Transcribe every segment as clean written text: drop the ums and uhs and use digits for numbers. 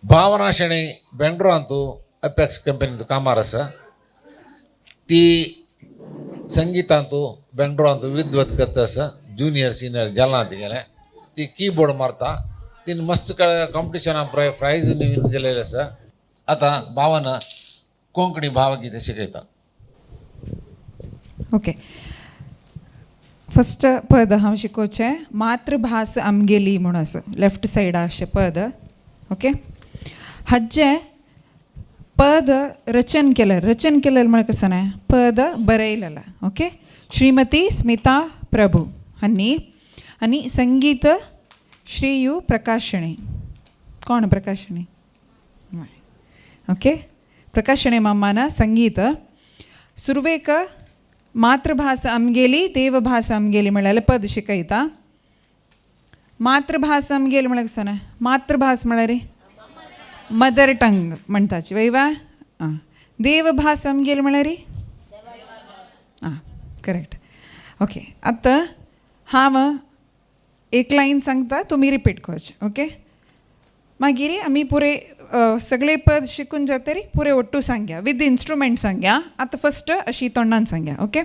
भावना शेणै बेंगळुरांतू अपेक्स कंपनींत कामार आसा. ती संगितांतू बेंगळुरांतू विद्वत करता आसा. ज्युनियर सिनियर जालां तिगेलें. ती किबोर्ड मारता. तीन मस्त कॉम्पिटिशनां प्रायज विन जालेलें आसा. आतां भावना कोंकणी भावगीत शिकयता. ओके, फस्ट पद हांव शिकोवचें मातृभास आमगेली म्हूण आसा, लेफ्ट सायडा अशें पद. ओके, हाजें पद रचन केलें. रचन केलें म्हळ्यार कसं न्हय, पद बरयलेलें. ओके, श्रीमती स्मिता प्रभू हांणी, आनी संगीत श्री you Prakash Shenoi. कोण प्रकाश शणै? ओके, प्रकाश शणै मामान संगीत. सुरवेक मातृभास आमगेली देवभास आमगेली म्हळ्यार पद शिकयता. मातृभास आमगेली म्हळ्यार कसं न्हय, मातृभास म्हळ्यार मदर टंग म्हणटाची वय वा. आं, देवभास आमगेली म्हळ्यार आं करेक्ट. ओके, आतां हांव एक लायन सांगता, तुमी रिपीट करचें. ओके, मागीर आमी पुरे सगळे पद शिकून जातरी पुरे ಒಟ್ಟು सांग्या विथ इन्स्ट्रुमेंट सांग्या. आतां फस्ट अशी तोंडान सांग्या. ओके,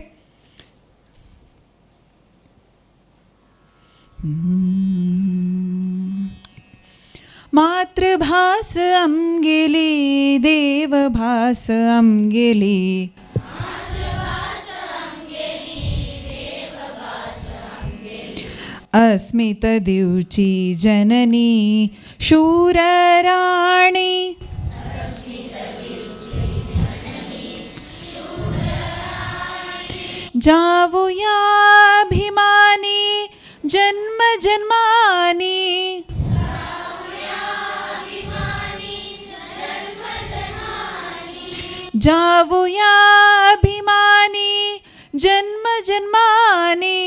मातृभास आमगेली देवभास आमगेली, अस्मित दिवची जननी शूरराणी, जावुया अभिमानी जन्म जन्मानी, जावुया अभिमानी जन्म जन्मानी,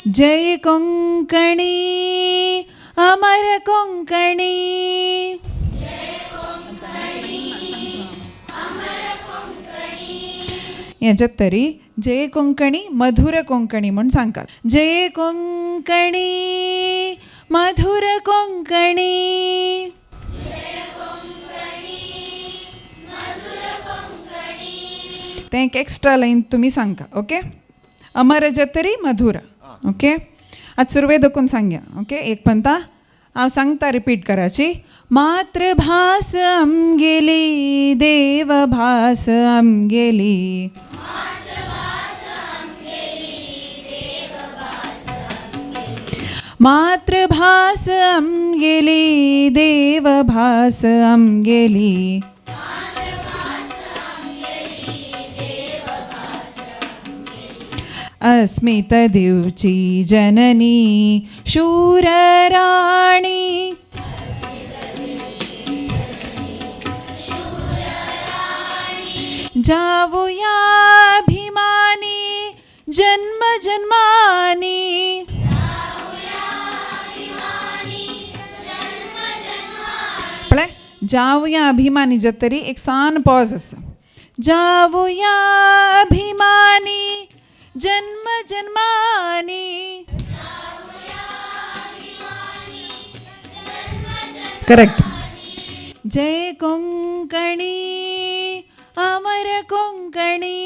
जय कोंकणी अमर कोंकणी, हेच्यात तरी जय कोंकणी मधुर कोंकणी म्हूण सांगतात. जय कोंकणी मधुर कोंकणी, तें एक एक्स्ट्रा लायन तुमी सांगता. ओके, अमर जातरी मधुर. ओके, आतां सुरवे दकून सांग्या. ओके, एक पंता हांव सांगता रिपीट कराची. मातृभास आमगेली देवभास आमगेली, मातृभास आमगेली देवभास आमगेली, अस्मित दिवची जननी शूरराणी, जावुया अभिमानी जन्म जन्मानी, पळय जावुया अभिमानी जातरी एक सान पॉज आसा. जावुया अभिमानी जन्म जन्मानी, करेक्ट. जय कोंकणी अमर कोंकणी,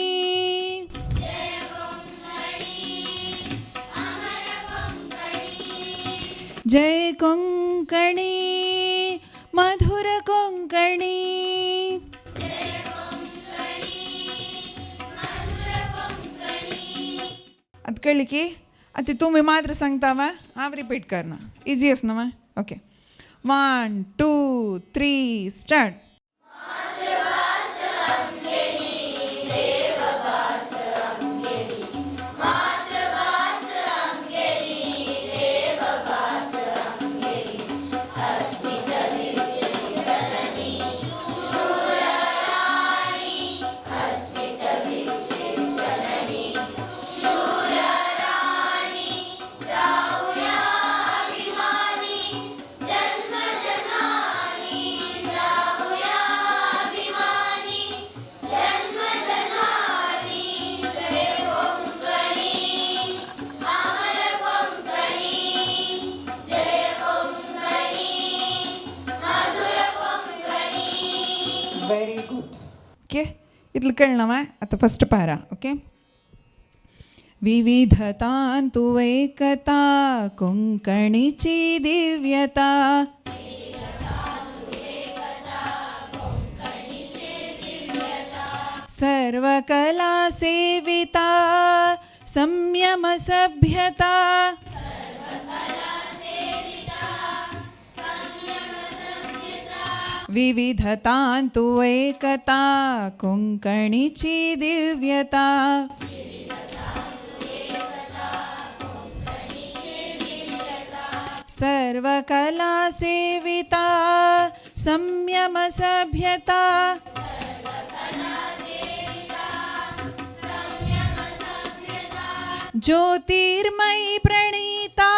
जय कोंकणी मधुर कोंकणी. आतां कळ्ळी की आतां तुमी मात्र सांगता वा, हांव रिपीट करना. इजी आसा न्हू? Okay, 1 2 3 start. जन्म जन्मानी जावुया तितलें कळना वा आतां फस्ट पारा. ओके. विविधतांतु एकता कोंकणीची दिव्यता. सर्वकला सेविता संयम सभ्यता. विविधतांतु एकता कोंकणीची दिव्यता. सर्वकला सेविता संयम सभ्यता. ज्योतिर्मयी प्रणीता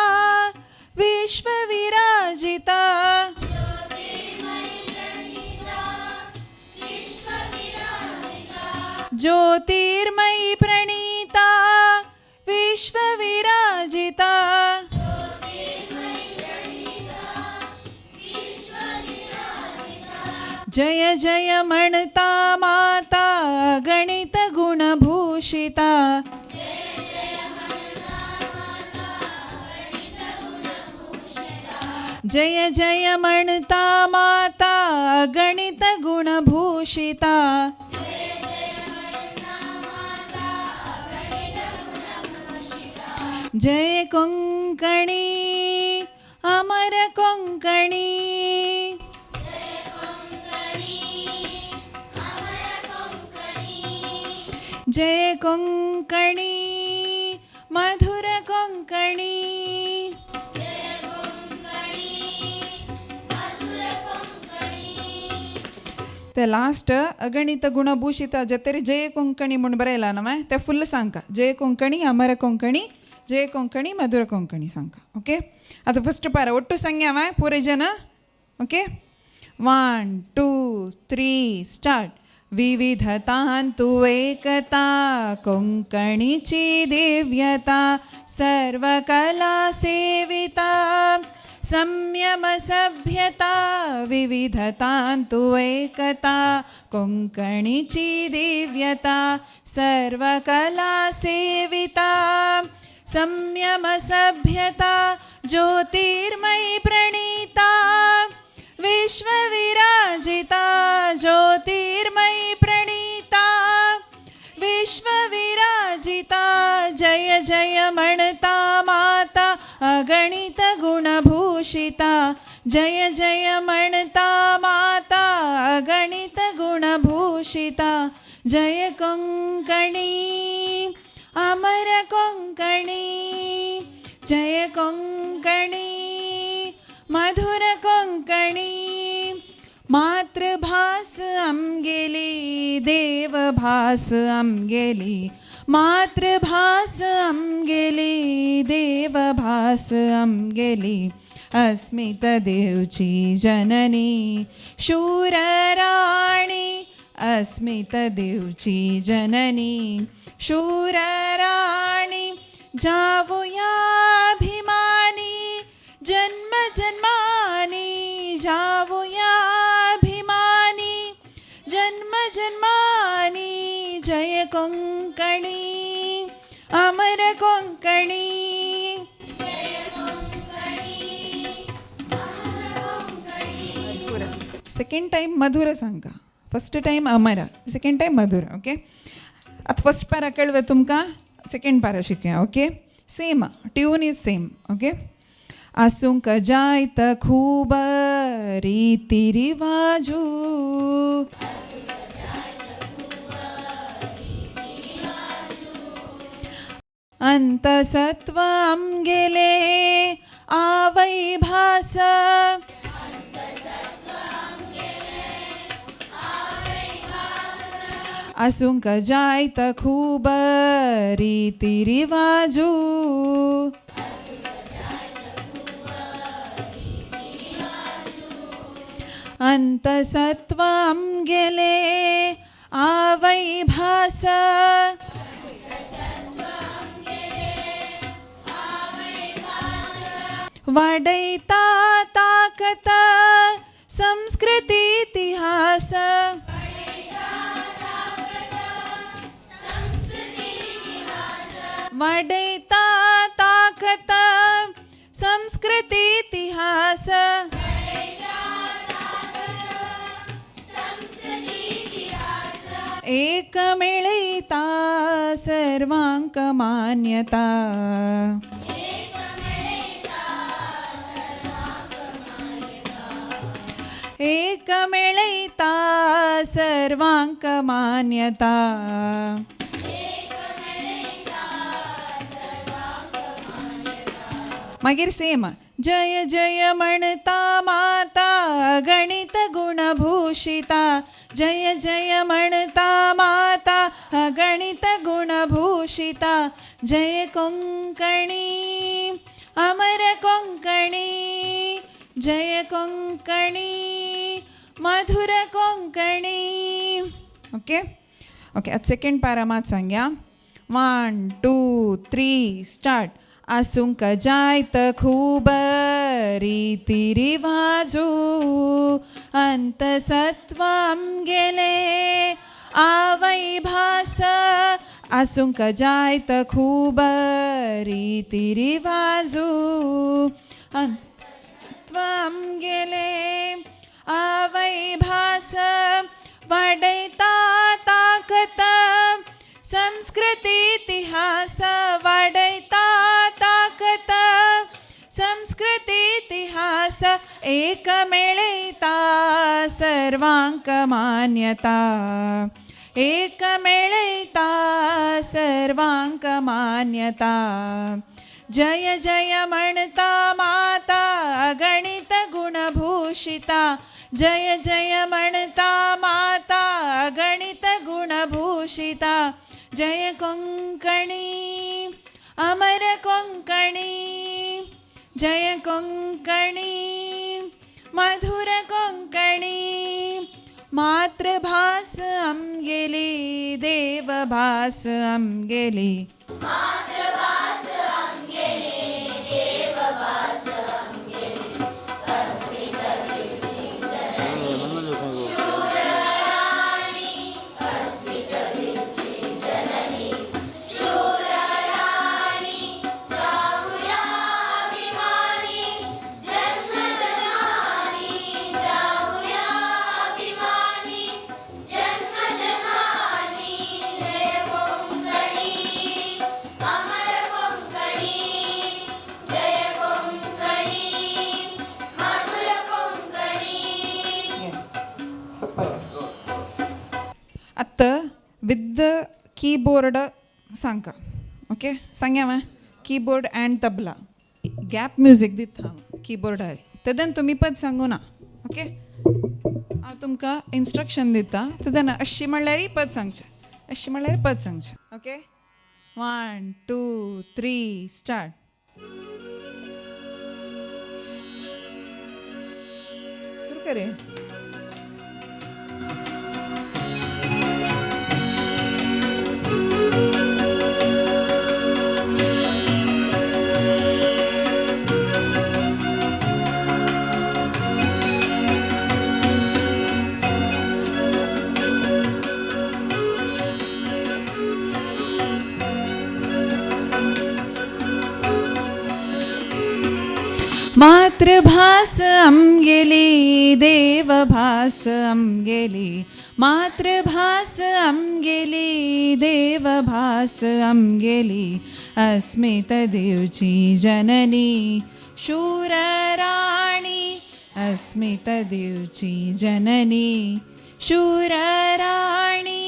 विश्वविराजिता. ज्योतिर्मयी प्रणीता विश्वविराजिता. जय जय म्हणता माता गणित गुणभूषिता. जय जय म्हणता माता गणित गुणभूषिता. जय कोंकणी अमर कोंकणी. जय कोंकणी मधुर कोंकणी. ते लास्ट अगणित गुणभूषिता जतेरी जय कोंकणी म्हूण बरयला ना ते फुल्ल सांगका. जय कोंकणी अमर कोंकणी, जय कोंकणी मधुर कोंकणी सांगका. ओके. आतां फस्ट पारा ಒಟ್ಟು संज्ञा माय पुरे जन. ओके. 1 2 3 स्टार्ट. विविधतांतु एकता कोंकणीची दिव्यता. सर्वकला सेविता संयम सभ्यता. विविधतांतु एकता कोंकणीची दिव्यता. सर्वकला सेविता संयम सभ्यता. ज्योतिर्मयी प्रणीता विश्वविराजिता. ज्योतिर्मयी प्रणीता विश्वविराजिता. जय जय म्हणता माता अगणित गुणभूषिता. जय जय म्हणता माता अगणित गुणभूषिता. जय कोंकणी अमर कोंकणी. जय कोंकणी मधुर कोंकणी. मातृभास आमगेली देवभास आमगेली. मातृभास आमगेली देवभास आमगेली. अस्मित देवची जननी शूरराणी. अस्मित देवची जननी शूरराणी. जावुया अभिमानी जन्म जन्मानी. जावुया अभिमानी जन्म जन्मानी. जय कोंकणी अमर कोंकणी. सेकंड टाइम मधुर सांगा. फर्स्ट टाइम अमर, सेकंड टाइम मधुर. ओके. आतां फर्स्ट पारा कळवे तुमकां, सेकंड पारा शिकया. Okay. Same tune is same. Okay. आसूंक जायत खूब रीती रिवाजू. अंतसत्व आमगेले आवय भास. आसूंक जायत खूब रीती रिवाजू. अंतसत्व आमगेले आवय भास. वाडयता ताकत संस्कृती इतिहास. वाडयता ताकत संस्कृती इतिहास. एक मेळयता सर्वांक मान्यता. एक मेळयता सर्वांक मान्यता. मागीर सेम जय जय म्हणता माता गणित गुणभूषिता. जय जय म्हणता माता अगणित गुणभूषिता. जय कोंकणी अमर कोंकणी. जय कोंकणी मधुर कोंकणी. ओके ओके, आतां सेकंड पारा मात सांगया. 1 2 3 स्टार्ट. आसूंक जायत खूब रीती रिवाजू, अंतसत्व आमगेले आवय भास. आसूंक जायत खूब रीती रिवाजू, अंतसत्व आमगेले आवय भास. वाडयता ताकत संस्कृती इतिहास. वाडयता ताकत संस्कृती इतिहास. एक मेळयता सर्वांक मान्यता. एक मेळयता सर्वांक मान्यता. जय जय म्हणता माता अगणित गुणभूषिता. जय जय म्हणता माता अगणित गुणभूषिता. जय कोंकणी अमर कोंकणी. जय कोंकणी मधुर कोंकणी. मातृभास आमगेली देवभास आमगेली. आतां विथ the keyboard सांगका. ओके सांगया मा keyboard and tabla gap music दिता हांव किबोर्डार, तेन्ना तुमी पद सांगू ना. ओके हांव तुमकां इन्स्ट्रक्शन दिता, तेन्ना अशी म्हणल्यारय पद सांगचें, अशी म्हणल्यार पद सांगचें. Okay 1 2 3 start. सुरू करे. मातृभास आमगेली देवभास आमगेली. मातृभास आमगेली देवभास आमगेली. अस्मित दिवची जननी शूरराणी. अस्मित दिवची जननी शूरराणी.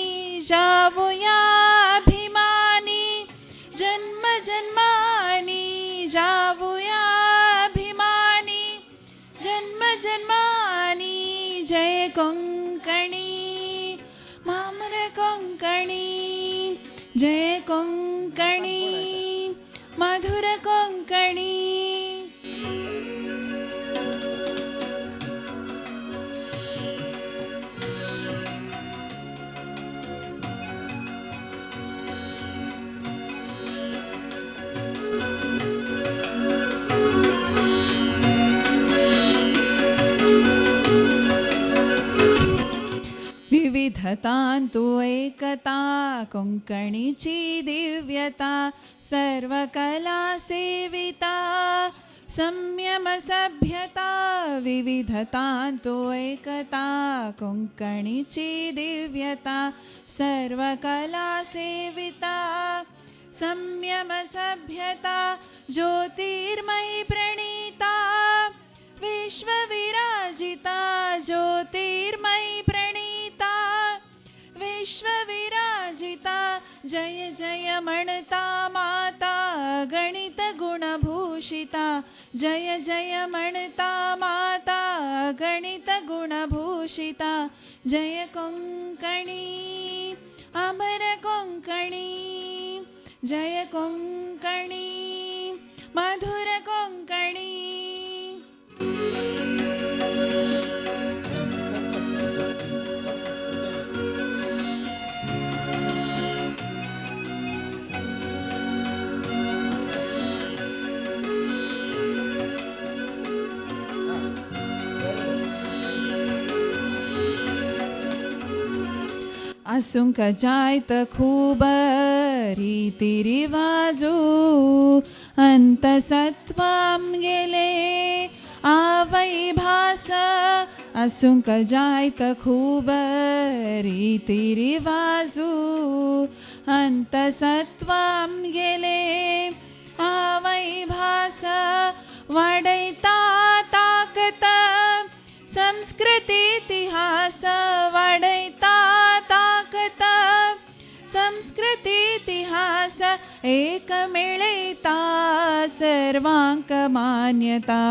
जावया अभिमानी जन्म जन्मानी. जावया अभिमानी जन्म जन्मानी. जय कोंकणी मामर कोंकणी. जय कोंकणी मधुर कोंकणी. विविध विविधतांतु एकता कोंकणीची दिव्यता सर्वकला सेविता संयम सभ्यता विविधतांतु एकता कोंकणीची दिव्यता सर्वकला सेविता संयम सभ्यता ज्योतिर्मयी प्रणीता विश्वविराजिता ज्योतिर्मयी प्रणीता विश्वविराजिता जय जय म्हणता माता गणित गुणभूषिता जय जय म्हणता माता गणित गुणभूषिता जय कोंकणी अमर कोंकणी जय कोंकणी मधुर कोंकणी. आसूंक जायत खूब रीती रिवाजू, अंतसत्व आमगेले आवय भास. आसूंक जायत खूब रीती रिवाजू, अंतसत्व आमगेले आवय भास. वाडयता ताकत संस्कृती इतिहास, वाडयता ताकत संस्कृती इतिहास. एक मेळयता सर्वांक मान्यता,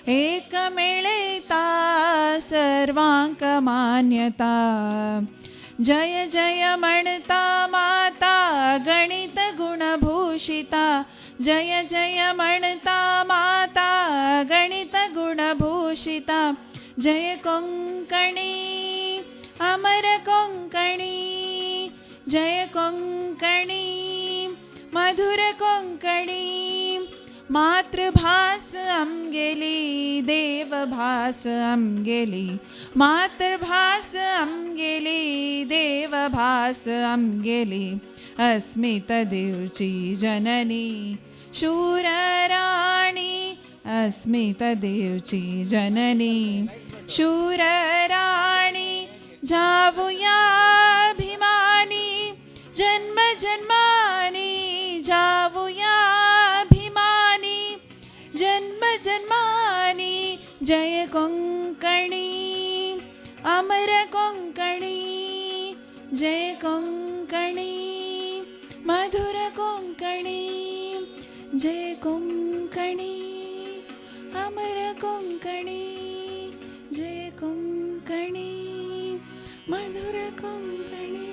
एक मेळयता सर्वांक मान्यता. जय जय म्हणता माता गणित गुणभूषिता, जय जय म्हणता माता गणित गुणभूषिता. जय कोंकणी अमर कोंकणी, जय कोंकणी मधुर कोंकणी. मातृभास आमगेली देवभास आमगेली, मातृभास आमगेली देवभास आमगेली. अस्मिता दिवची जननी शूरराणी, अस्मिता दिवची जननी शूरराणी. जावुया अभिमानी जन्म जन्मानी, जावुया अभिमानी जन्म जन्मानी. जय कोंकणी अमर कोंकणी, जय कोंकणी मधुर कोंकणी, जय कोंकणी अमर कोंकणी, जय कोंकणी मधुर कोंकणी.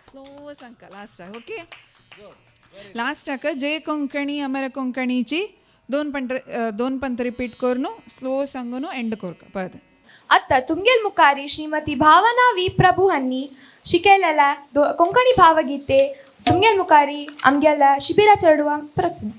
स्लो सांगका लास्ट, ओके. लास्टाक जय कोंकणी अमर कोंकणीची दोन पंत रिपीट करून स्लो सांगून एंड करका परत. आत्ता तुमगेल मुखारी श्रीमती भावना वी प्रभू हांणी शिकयलेल्या कोंकणी भावगीते तुमगेल मुखारी आमगेल्या शिबिरा चेडवा प्रश्न.